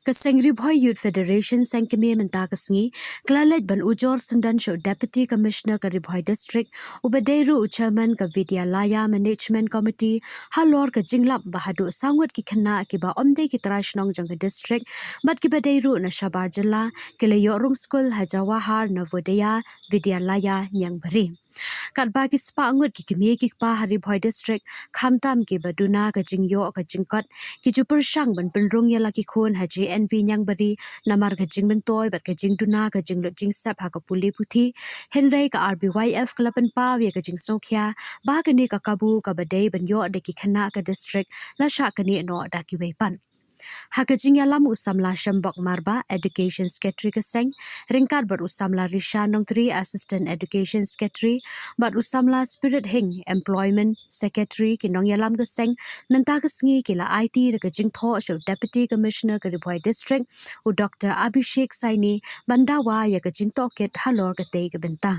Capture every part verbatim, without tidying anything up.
Ka Seng Ri Bhoi Youth Federation seng kmie mynta ka sngi ka la leit ban ujor syndon sha u Deputy Commissioner ka Ri Bhoi District, uba dei ruh u Chairman ka Vidyalaya Management Committee, halor ka jinglap ba haduh saw ngut ki khynnah kiba ym dei ki trai shnong jong ka district bad kiba dei ruh na shabar jylla, ki la ïoh rung skul ha Jawahar Navodaya Vidyalaya Niangbari. Katba ki spah ngut ki kmie ki kpa ha Ri Bhoi District, khamtam kiba duna ka jingïoh ka jingkot, ki ju pyrshang ban pynrung ïa la ki khun ha J N V Niangbari namar ka jingmyntoi bad ka jingduna ka jinglut jingsep ha ka pule puthi. Hynrei ka R B Y F ka la pynpaw ïa ka jingsngewkhia ba kane ka kabu kaba dei ban ïoh da ki khynnah ka district la shah knieh noh da kiwei pat. Ha ka jingïalam u samla Shambok Marbah, Education Secretary ka seng, ryngkat bad u samla Risha Nongtri, Assistant Education Secretary, bad u samla Spirit Hing, Employment Secretary, ki nongïalam ka seng, mynta ka sngi ki la aiti da ka jingthoh sha u Deputy Commissioner ka Ri Bhoi District, u Doctor Abhishek Saini, ban dawa ïa ka jingtohkit halor katei ka bynta.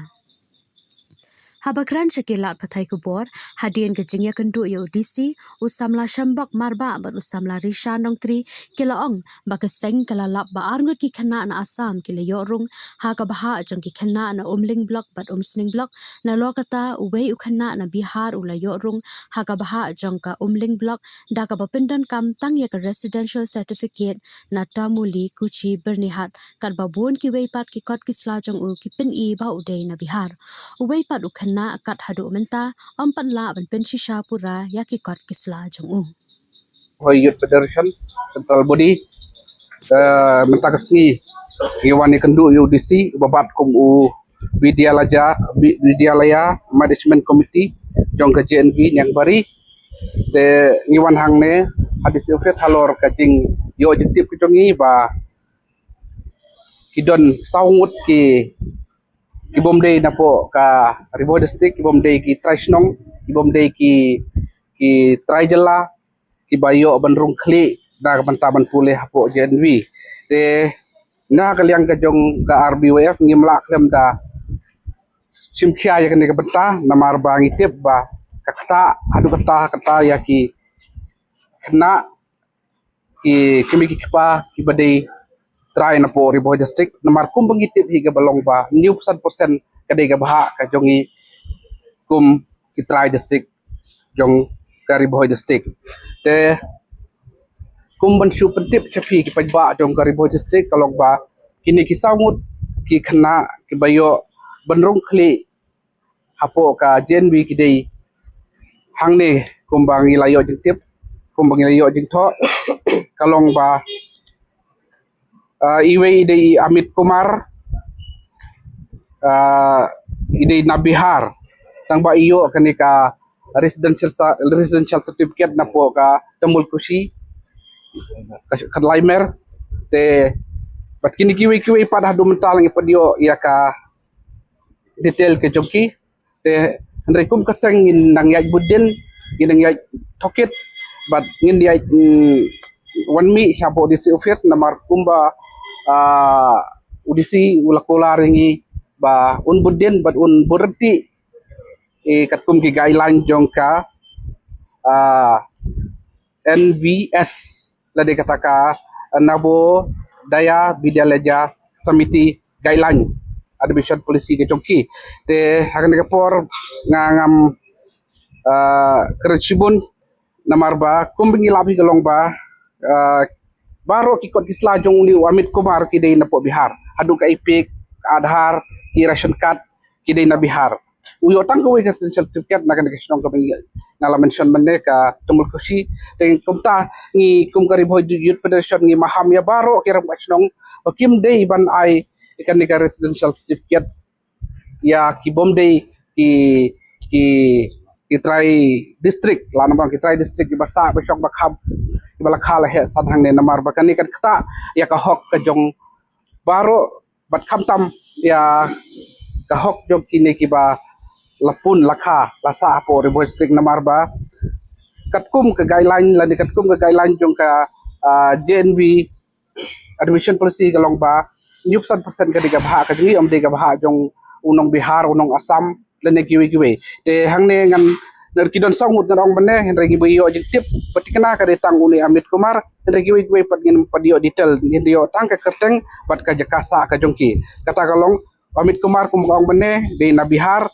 Haba kren sha ki lad pathai khubor, hadien ka jingïakynduh ïa u D C, u samla Shambok Marbah bad u samla Risha Nongtri, ki la ong ba ka seng ka la lap ba ar ngut ki khynnah na Assam ki la ïoh rung ha ka bhah jong ki khynnah na Umling Block bad Umsning Block. Nalor kata, uwei u khynnah na Bihar u la ïoh rung ha ka bhah jong ka Umling Block da kaba pyndonkam tang ïa ka residential certificate na Tamuli, Kuchi, Byrnihat, katba bun kiwei pat ki kot ki sla jong u ki pyni ba u dei na Bihar. Uwei pat u khynnah kat haduh mynta ym pat lah ban pynshisha pura ïa ki kot ki sla jong u. Bhoi Youth Federation, Central Body, eh, mynta ka sngi ngi wan ïakynduh ïa u D C, uba bat kum u Vidyalaya, Vi-, Vidyalaya Management Committee jong ka J N V Niangbari. Te ngi wan hangne ha D C office halor ka jingïoh jingtip ka jong ngi ba ki don saw ngut ki, ki bym dei napoh ka Ri Bhoi District, ki bym dei ki trai shnong, ki bym dei ki, ki trai jylla, kiba ïoh ban rung khlieh da ka bynta ban pule hapoh J N V. Te na ka liang ka jong ka R B Y F ngim lah khlem da shim khia ïa kane ka bynta, namar ba ngi tip ba ka kata, haduh kata, kata ïa ki khynnah, ki kmie ki kpa kiba dei trai napoh Ri Bhoi District, namar kumba ngi tip hi kaba long ba hynñiewphew san percent ka dei ka bhah ka jong ngi kum ki trai district jong ka Ri Bhoi District. Te kum ban shu pyntip sha phi ki paidbah jong ka Ri Bhoi District ka long ba kine ki saw ngut ki khynnah kiba ïoh ban rung khlieh hapoh ka J N V ki dei hangne kumba ngi la ïoh jingtip, kumba ngi la ïoh jingthoh, ka long ba, ah, iwei i dei i Amit Kumar, ah, i dei na Bihar, tang ba i ïoh kane ka residential sa-, residential certificate napoh ka Tamulkushi, ka, ka Laimer, te bad kine kiwei kiwei pat haduh mynta la ngi pynïoh ïa ka detail ka jong ki. Te hynrei kum ka seng ngin nang ïaid bud dien, ngin nang ïaid tohkit, bad ngin ïaid, mm, wan mih shapoh D C office namar kumba, ah, u D C u la kular ïa ngi ba un bud dien bad un bud ryntih, eh, katkum ki guideline jong ka, ah, N V S, lane kata ka Navodaya Vidyalaya Samiti guideline, admission policy ka jong ki. Te ha kane ka por nga ngam, ah, kren shibun namar ba kumba ngi lap hi ka long ba, ah, baroh ki kot ki sla jong une u Amit Kumar ki dei napoh Bihar. Haduh ka EPIC, ka Aadhaar, ki ration card, ki dei na Bihar. U ïoh tang kawei ka residential certificate na kane ka shnong kaba nga la mention mynne ka Tamulkushi. Te kumta ngi kum ka Ri Bhoi Youth Federation ngi maham ïa baroh ki rangbah shnong ba kim dei ban ai kane ka residential certificate ïa ki bym dei ki, ki, ki trai district, lane bang ki trai district kiba sah ba shong ba kham, kiba la kha la heh san hangne, namar ba kane kan ktah ïa ka hok ka jong baroh bad khamtam ïa ka hok jong kine kiba la pun la kha la sah hapoh Ri Bhoi District, namar ba katkum ka guideline lane katkum ka guideline jong ka, ah, J N V admission policy ka long ba hynñiewphew san percent ka dei ka bhah ka jong ngi, ym dei ka bhah jong u nong Bihar, u nong Assam lane kiwei kiwei. Te hangne ngan Na ki don saw ngut ngan ong mynne, hynrei ngi ba ïoh jingtip ba thikna ka dei tang une Amit Kumar, hynrei kiwei kiwei pat ngim pat ïoh detail, ngin ïoh tang ka kyrteng bad ka jaka sah ka jong ki. Kata ka long Amit Kumar kum ka ong mynne, dei na Bihar,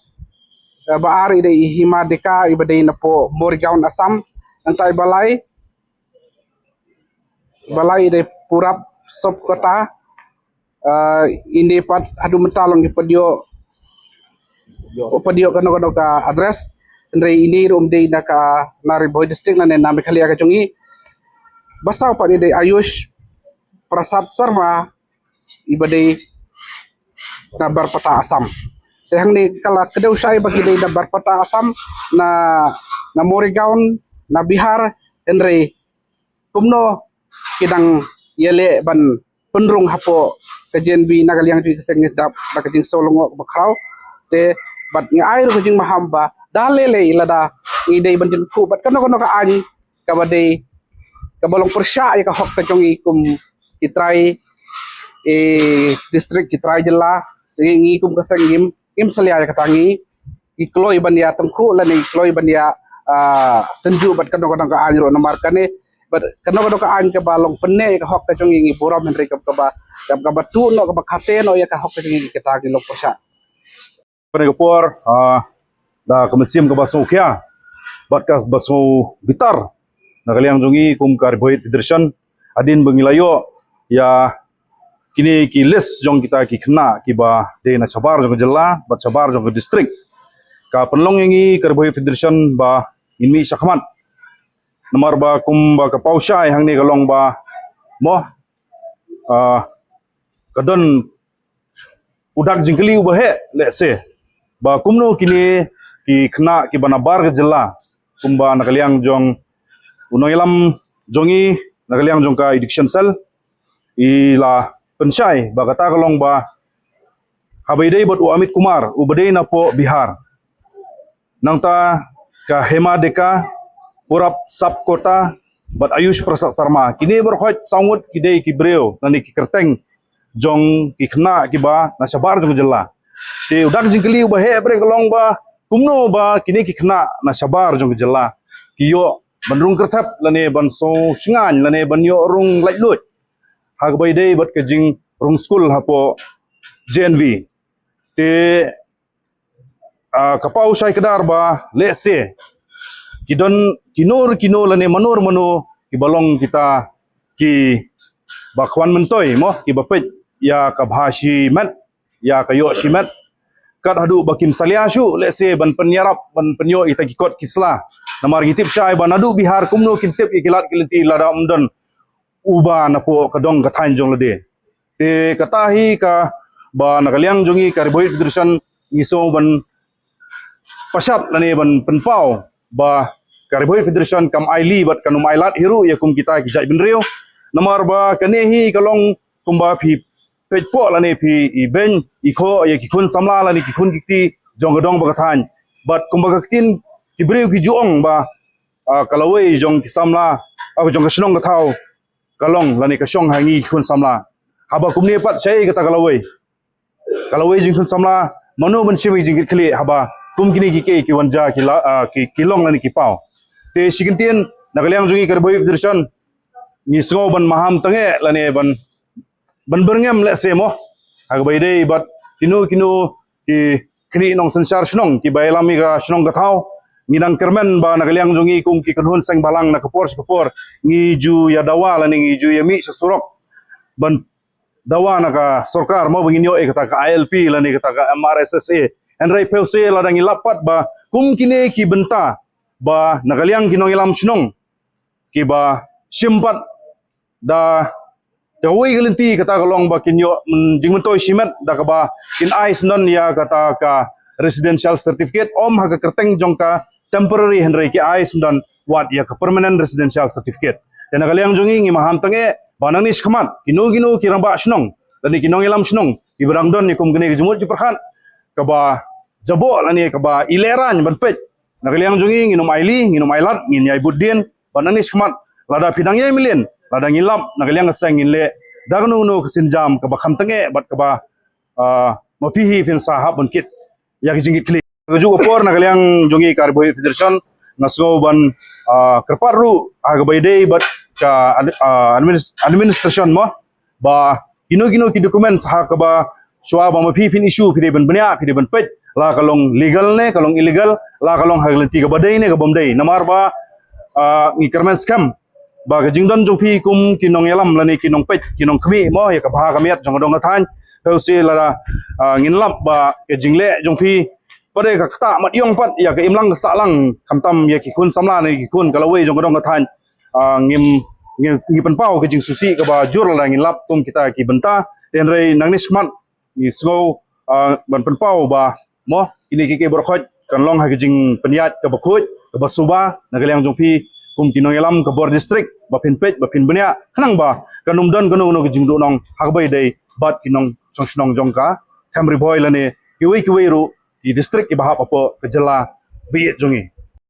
eh, ba ar i dei i Hima Deka, i ba dei na poh Morigaon Assam, nangta i ba lai, ba lai i dei Purab Sopkota, eh, ine pat haduh mynta long i pat ïoh, pat ïoh kano kano ka address, hynrei ine ruh um dei na ka na Ri Bhoi district lane na Meghalaya ka jong i. Ba saw pat i dei Ayush Prasad Sharma, i ba dei na Barpeta Assam. Te hangne ka la kdew shai ba ki dei na Barpeta Assam, na, na Morigaon, na Bihar, hynrei kumno ki dang ïaleh ban pynrung hapoh ka J N V na ka liang jong ka seng ngi dap da ka jingsngew lyngngoh ba khraw. Te bad ngi ai ruh ka jingmaham ba da lei lei lada ngi dei ban jingkhuh bad kano kano ka aiñ kaba dei, kaba long pyrshah ïa ka hok ka jong i kum ki trai, eh, district, ki trai jylla, ngi, ngi kum ka seng ngim, ngim salia ïa kata, ngi, ngi kloi ban ïa tyngkhuh lane ngi kloi ban ïa, ah, tynjuh bad kano kano ka aiñ ruh namar kane, bad kano kano ka aiñ kaba long pynneh ïa ka hok ka jong i ngi burom, hynrei kaba, kaba, kaba tuh noh, kaba khate noh ïa ka hok ka jong i, kata ki long pyrshah. Kane ka por, ah, da ka mynsiem kaba sngewkhia bad kaba sngewbitar na ka liang jong i kum ka Ri Bhoi Federation, hadien ba ngi la ïoh ïa kine ki list jong kita ki khynnah kiba dei na shabar jong ka jylla bad shabar jong ka district. Ka pynlong ïa ngi ka Ri Bhoi Federation ba ngin mih shakhmat. Namar ba kum ba ka paw shai hangne ka long ba mo, ah, ka don u dak jingkylli uba heh lehse ba kumno kine ki khynnah kiba nabar ka jylla, kumba na ka liang jong u nongïalam jong i, na ka liang jong ka Education Cell, i la pynshai ba kata ka long ba haba i dei bad u Amit Kumar uba dei na poh Bihar, nangta ka Hema Deka, Purab Sapkota bad Ayush Prasad Sharma, kine baroh saw ngut ki dei ki briew lane ki kyrteng jong ki khynnah kiba na shabar jong ka jylla. Te u dak jingkylli uba heh bret ka long ba kumno ba kine ki khynnah na shabar jong ka jylla ki ïoh ban rung kyrthep lane ban sngewsngaiñ lane ban ïoh rung laitluid ha kaba i dei bad ka jingrung skul hapoh J N V. Te, ah, ka paw shai kdar ba lehse ki don kino kino lane mano mano kiba long kita kiba khwan myntoi mo, kiba peit ïa ka bha shimet, ïa ka ïoh shimet, kat haduh ba kim salia shuh lehse ban pynïarap, ban pynïoh ïa kita ki kot ki sla. Namar ngi tip shai ba naduh Bihar kumno kin tip ïa ki lad ki lynti lada ym don uba na poh ka dong ka thaiñ jong lade. Te kata hi kaba na ka liang jong ngi ka Ri Bhoi Federation ngi sngew ban pashat lane ban pynpaw ba ka Ri Bhoi Federation kam ai lih bad kam ai lad hi ruh ïa kum kita ki jaitbynriew. Namar ba kane hi ka long kumba phi peit poh lane phi ibeiñ ikhoh ïa ki khun samla lane ki khun ki kti jong ka dong bad ka thaiñ. Bad kumba ka ktien ki briew ki ju ong ba, ah, ka lawei jong ki samla, ah, jong ka shnong ka thaw ka long lane ka shong ha ngi ki khun samla. Haba kumne pat shaei kata ka lawei? Ka lawei jong ki khun samla, mano ban shim ïa ki jingkitkhlieh haba kum kine ki kei ki wan jia ki la, ah, ki, ki long lane ki paw? Te shi kyntien na ka liang jong ngi ka Ri Bhoi Federation ngi sngew ban maham tyngeh lane ban, ban byrngem lehse mo ha kaba i dei bad kino kino ki khlieh nongsynshar shnong kiba ïalam ïa ka shnong ka thaw. Ngi dang kyrmen ba na ka liang jong ngi kum ki kynhun seng bhalang na ka por sha ka por ngi ju ïa dawa lane ngi ju ïa mih sha surok ban dawa na ka sorkar mo ba ngin ïoh ïa kata ka I L P lane kata ka M R S S A. Hynrei phi sngewsih lada ngi lap pat ba kum kine ki bynta ba na ka liang ki nongïalam shnong kiba shim pat da kawei ka lynti kata ka long ba kin ïoh, mm, jingmyntoi shimet da kaba kin ai syndon ïa kata ka residential certificate, ym ha ka kyrteng jong ka temporary hynrei ki ai syndon wat ïa ka permanent residential certificate. Te na ka liang jong ngi ngi maham tyngeh ba nangne shakhmat kino kino ki rangbah shnong lane ki nongïalam shnong kiba dang don ïa kum kane ka jingmut jingpyrkhat kaba jaboh lane kaba i lehraiñ ban peit. Na ka liang jong ngi ngin ym ai lih, ngin ym ai lad, ngin ïai bud dien. Bad nangne shakhmat lada phi dang ïai mlien, lada ngi lap na ka liang ka seng ngin leh da kano kano ka sienjam kaba kham tyngeh bad kaba, ah, ma phi hi phin sa hap ban kit ïa ka jingkitkhlieh. Kajuh ka por na ka liang jong ngi ka Ri Bhoi Youth Federation Nga sngew ban, ah, kyrpad ruh ha kaba ïadei bad ka ad-, ah, administ-, administration mo, ba kino kino ki documents ha kaba shuwa ba ma phi phin issue, phi dei ban bniah, phi dei ban peit la ka long legal ne ka long illegal, la ka long ha ka lynti kaba dei ne ka bym dei. Namar ba, ah, ngi kyrmen skhem ba ka jingdon jong phi kum ki nongïalam lane ki nongpeit, ki nongkhmih mo ïa ka bha ka miat jong ka dong ka thaiñ. Phi u si lada, ah, ngin lap ba ka jingleh jong phi pat de ka ktah mat ïong pat ïa ka imlang ka sahlang, khamtam ïa ki khun samla ne ki khun ka lawei jong ka dong ka thaiñ. Ah, ngim, ngi, ngi pynpaw ka jingsngewsih kaba jur lada ngin lap kum kita ki bynta. Te hynrei nangne shakhmat ngi sngew, ah, ban pynpaw ba mo kine ki ki borkhot kan long ha ka jingpynïaid kaba khuid kaba suba na ka liang jong phi kum ki nongïalam ka bor district, ba phin peit, ba phin bniah, khnang ba kan ym don kano kano ka jingduhnong ha kaba ïadei bad ki nongshong shnong jong ka Them Ri Bhoi lane kiwei kiwei ruh ki district kiba hap hapoh ka jylla ba ïeit jong ngi.